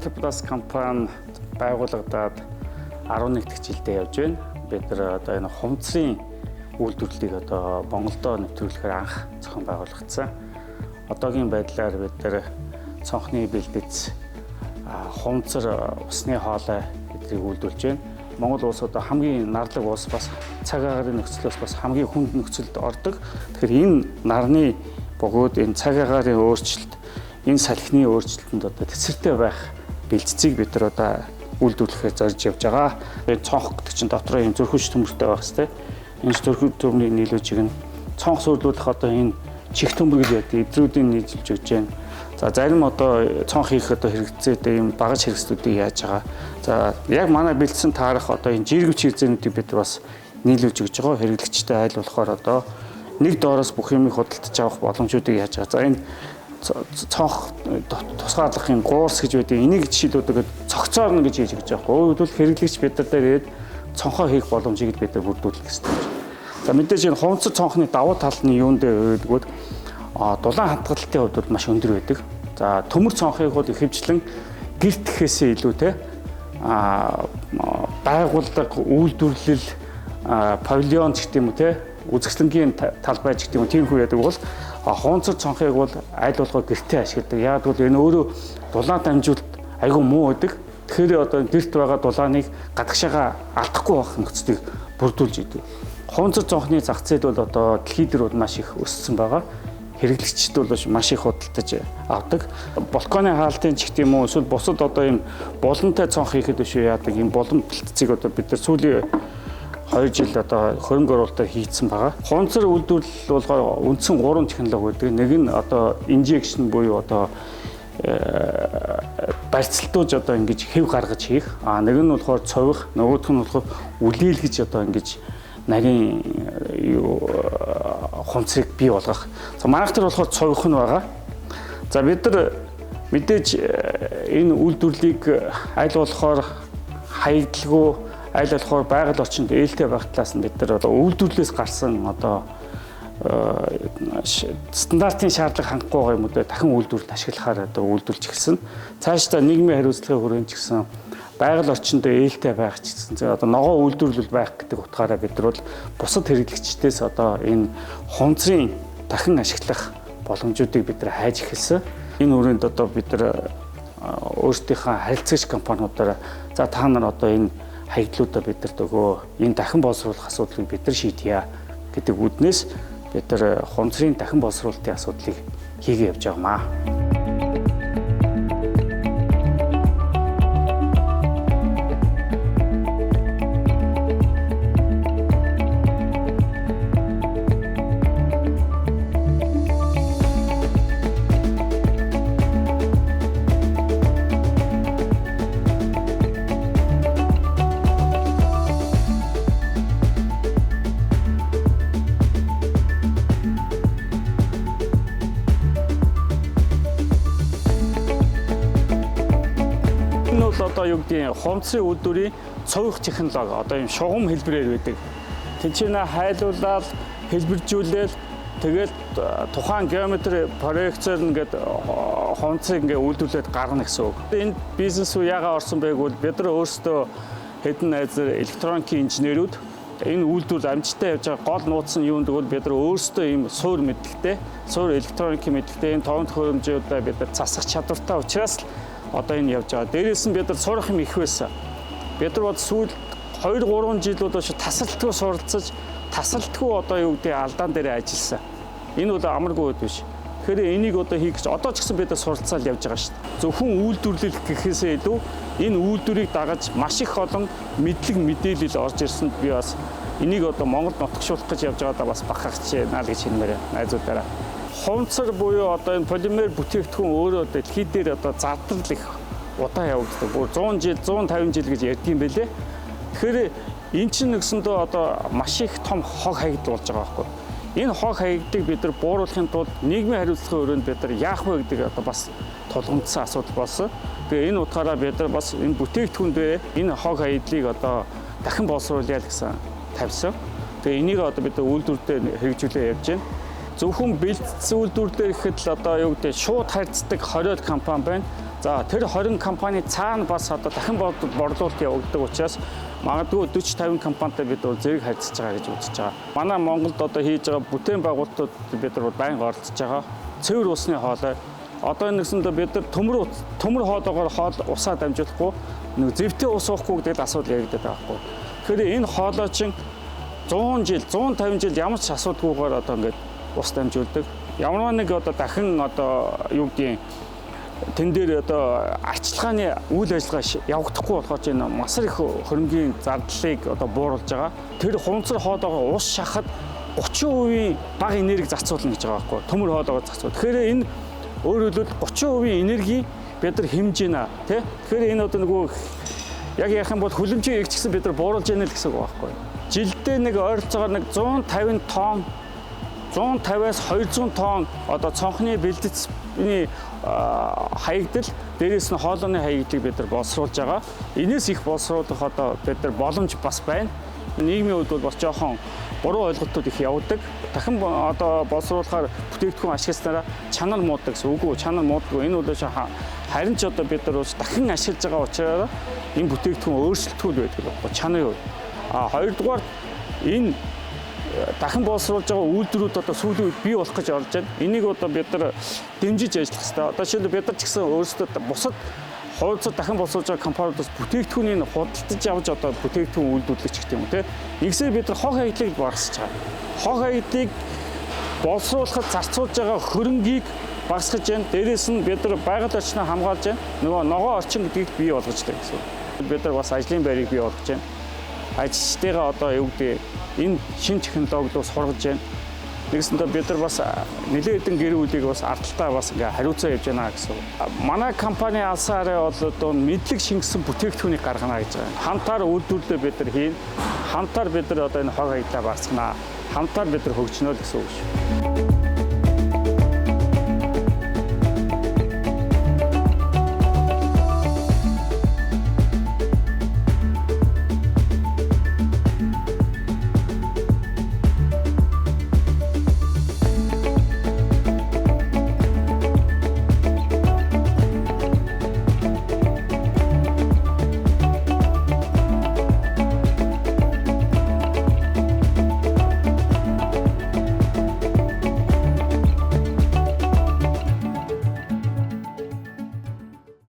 Interplast компани байгуулагдаад 11 дахь жилдээ явж байна. Бид нар одоо энэ хумцрын үйлдвэрлэлийг одоо Монголдо нэвтрүүлэхээр анх зохион байгуулагдсан. Одоогийн байдлаар бид нар цонхны бэлдэц, хумцар, усны хоолой эдрийг үйлдвэрлэж байна. Монгол улс одоо хамгийн нарлаг улс, бас цаг агаарын нөхцлөөс бас хамгийн хүнд нөхцөлд ордог. Тэгэхээр энэ нарны бөгөөд энэ цаг агаарын өөрчлөлт, энэ салхины өөрчлөлтөнд одоо тэсвэртэй байх бэлтцийг бид нар одоо үйлдвэрлэхээр зорж явж байгаа. Энэ цонх гэдэг чинь дотроо ийм зөрхөж төмөртэй байх хэрэгтэй. Энэ зөрхөж төмрийг нийлүүлж игэн цонх сүрлүүлэх одоо энэ чих төмөр гэж байдаг. Эдрүүдийг нийлүүлж өгч байна. За зарим одоо цонх хийх одоо хэрэгцээтэй ийм багаж хэрэгслүүдийг яаж байгаа. За яг манай бэлдсэн таарах одоо энэ жиргэвч хэрэгцээнүүдийг бид бас нийлүүлж өгч байгаа. Хэрэглэгчтэй айл болохоор одоо нэг доороос бүх юмыг худалдаж авах боломжуудыг яаж байгаа. За энэ цонх тусгаарлахын гуурс гэж байдаг. Энийг жишээлбэл цогцоорно гэж хийж өгч байгаа. Өөрөөр хэлбэл хэрэглэгч бид нар дээр ирээд цонхоо хийх боломжийг бид нар бүрдүүлэх хэрэгтэй. За мэдээж энэ хумцар цонхны давуу тал нь юунд дээр байдгүүд дулаан хатгалтын хувьд бол маш өндөр байдаг. За төмөр цонхыг бол ихэвчлэн гэрт гэхээсээ илүү те байгууллага, үйлдвэрлэл, павильон ч гэдэг юм уу те үзэсгэлэнгийн талбай ч гэдэг юм тийм хүү яадаг бол хуунцар цонхыг бол аль болохоор гэртээ ашигладаг. Яг бол энэ өөрөө дулаан дамжуулалт айгүй муу байдаг. Тэгэхээр одоо гэрт байгаа дулааныг гадагшаага алдахгүй байх нөхцөлийг бүрдүүлж идэв. Хуунцар цонхны зах зээл бол одоо дэлхийд дээр бол маш их өссөн байгаа. Хэрэглэгчд бол маш их худалдаж авдаг. Балконы хаалтын ч гэх юм уу эсвэл бусад одоо ийм булантай цонх хийхэд биш яадаг ийм булан бэлтцийг одоо бид нар сүүлийн 2 жил одоо хөрөнгө оруулалтаар хийцэн байгаа. Хунцар үйлдвэрлэл болохоор үндсэн 3 технологи байдаг. Нэг нь одоо injection буюу одоо барьцалтууж одоо ингэж хэв гаргаж хийх. А нэг нь болохоор цових, нөгөөх нь болохоор үлээлгэж одоо ингэж нарийн юу хунцрыг бий болгох. За манайх тэр болохоор цових нь байгаа. За бид нар мэдээж энэ үйлдвэрлэлийг аль болохоор хаягдalгүй, аль болохоор байгаль орчинд ээлтэй байх талаас нь бид нар одоо үйлдвэрлэлээс гарсан одоо стандартын шаардлага хангахгүй байгаа юмудаа дахин үйлдвэрлэлд ашиглахаар одоо үйлдвэрлэж эхэлсэн. Цаашдаа нийгмийн хариуцлагын хүрээнд ч гэсэн байгаль орчинд ээлтэй байх ч гэсэн одоо ногоо үйлдвэрлэл байх гэдэг утгаараа бид нар бол бусад хэрэглэгчдээс одоо энэ хунцрын дахин ашиглах боломжуудыг бид нар хайж эхэлсэн. Энэ хүрээнд одоо бид нар өөрсдийнхөө харилцагч компаниудаараа за та нар одоо энэ хаягдлуудаа бидэрт өгөө. Энэ дахин боловсруулах асуудлыг бид нар шийдье гэдэг үднээс бид нар хунцрын дахин боловсруулалтын асуудлыг хийгээ явж байгаа маа. Энэ бол одоо юу гэдгийг хумцрын үйлдвэрийн цових технологи одоо ийм шугам хэлбэрээр байдаг. Тэнцэнэ хайлуулаад хэлбэржүүлээл тэгэл тухайн геометри проекцээр ингээд хумцрыг ингээд үйлдвэрлээд гаргана гэсэн үг. Энэ бизнес рүү яагаад орсон байг бол бид нар өөрсдөө хэдэн найз электроникийн инженерүүд энэ үйлдвэрлэл амжилттай явж байгаа гол нууц нь юунд гэвэл бид нар өөрсдөө ийм суур мэдлэгтэй, суур электроникийн мэдлэгтэй энэ тоон төхөөрөмжүүдээ бид нар засах чадвартай учраас л одоо энэ явж байгаа. Дээрээс нь бид нар сурах юм их байсан. Бид нар бол сүүл 2 3 жил бол тасралтгүй суралцаж, тасралтгүй одоо юу гэдэг алдаан дээр ажилласан. Энэ бол амаргүй үед биш. Тэгэхээр энийг одоо хийх гэж одоо ч гэсэн бид нар суралцаал явж байгаа шүү дээ. Зөвхөн үйлдвэрлэл гэхээсээ илүү энэ үйлдвэрийг дагаж маш их олон мэдлэг мэдээлэл орж ирсэнд би бас энийг одоо Монголд нутагшуулах гэж явж байгаадаа бас бахархаж байна л гэж хэлмээр найзуудаараа. Хумцар буюу одоо энэ полимер бүтээгдэхүүн өөрөө дэлхий дээр одоо задрал их удаан явагддаг. Бүр 100 жил, 150 жил гэж ярьдаг юм байлээ. Тэгэхээр эн чинь нэгсэндээ одоо маш их том хог хаягдал болж байгаа байхгүй. Энэ хог хаягдлыг бид нар бууруулахын тулд нийгмийн хариуцлагын өрөөнд бид нар яах вэ гэдэг одоо бас тулгамдсан асуудал болсон. Тэгээ энэ утгаараа бид нар бас энэ бүтээгдэхүүндээ энэ хог хаягдлыг одоо дахин боловсруулъя л гэсэн тавьсан. Тэгээ энийг одоо бид үйлдвэр дээр хэрэгжүүлээ явж байна. Зөвхөн бэлдсэн үйлдвэр дээр гэхэд л одоо юу гэдэг шууд харьцдаг 20 компани байна. За, тэр 20 компани цаана бас одоо дахин борлуулалт явагддаг учраас магадгүй 40 50 компанитай бид бол зэрэг харьцаж байгаа гэж үзэж байгаа. Манай Монголд одоо хийж байгаа бүтээн байгуулалтууд бид нар бол байнга оролцож байгаа. Цэвэр усны хоолой. Одоо нэгсэндээ бид нар төмөр төмөр хоолоогоор хоол усаа дамжуулахгүй, нэг зэвтэй ус уухгүй гэдэг асуудал яригдаад байгаа байхгүй. Тэгэхээр энэ хоолой чинь 100 жил, 150 жил ямар ч асуудалгүйгээр одоо ингээд ус дамжуулдаг. Ямар нэг одоо дахин одоо юу гэдгийг тэн дээр одоо арчилгааны үйл ажиллагаа явагдахгүй болохоор ч энэ масар их хөрөнгийн зардлыг одоо бууруулж байгаа. Тэр хунцар хоолоогоо ус шахахад 30% бага энерги зарцуулна гэж байгаа байхгүй. Төмөр хоолоогоо зарцуул. Тэгэхээр энэ өөрөөр хэлбэл 30% энерги бид нар хэмжиж байна, тий? Тэгэхээр энэ одоо нөгөө яг ярих юм бол хүлэмжийн их ч гэсэн бид нар бууруулж яана л гэсэн үг байхгүй. Жилдээ нэг ойролцоогоор нэг 150 тонн, 150-аас 200 тонн одоо цонхны бэлдэцний хаягдал, дээрээс нь хоолойны хаягдлыг бид нар боловсруулж байгаа. Энээс их боловсруулах одоо бид нар боломж бас байна. Нийгмийн хувьд бол бас жоохон буруу ойлголтууд их явдаг. Дахин одоо боловсруулахаар бүтээгдэхүүн ашигласнараа чанар мууддаг гэсэн үгүй, чанар мууддаггүй. Энэ бол харин ч одоо бид нар дахин ашиглаж байгаа учраас энэ бүтээгдэхүүн өөрчлөлтгүй байдаг байхгүй чанарын хувьд. А хоёрдугаар, энэ дахин боловсруулж байгаа үйлдвэрүүд одоо сүүлийн үед бий болох гэж орж байна. Энийг одоо бид нар дэмжиж ажиллах хэрэгтэй. Одоо жишээлбэл, бид нар ч гэсэн өөрсдөө бусад хуудасаар дахин боловсруулж байгаа компаниудаас бүтээгдэхүүнийг худалдаж авч одоо бүтээгдэхүүн үйлдвэрлэж гэх юм уу, те. Нэгсээ бид нар хог хаягдлыг багасгаж байгаа. Хог хаягдлыг боловсруулахад зарцуулж байгаа хөрөнгийг багасгаж байна. Дээрээс нь бид нар байгаль орчноо хамгаалж байна. Нөгөө ногоон орчин гэдгийг бий болгож байна гэсэн. Бид нар бас ажлын байрыг бий болгож байна. Ажилчдыгаа одоо юу гэдэг энэ шинэ технологиудыг сургаж байна. Нэгсэндээ бид нар бас нэлээд хэдэн гэр бүлийг бас ардталтаа бас ингээ хариуцаа явж байна гэсэн. Манай компани алсан арай бол одоо мэдлэг шингэсэн бүтээгдэхүүнийг гаргана гэж байгаа. Хамтаар үйлдвэрлэлээ бид нар хийн. Хамтаар бид нар одоо энэ хог хаягдлаа багасгана. Хамтаар бид нар хөгжинө л гэсэн үг шүү.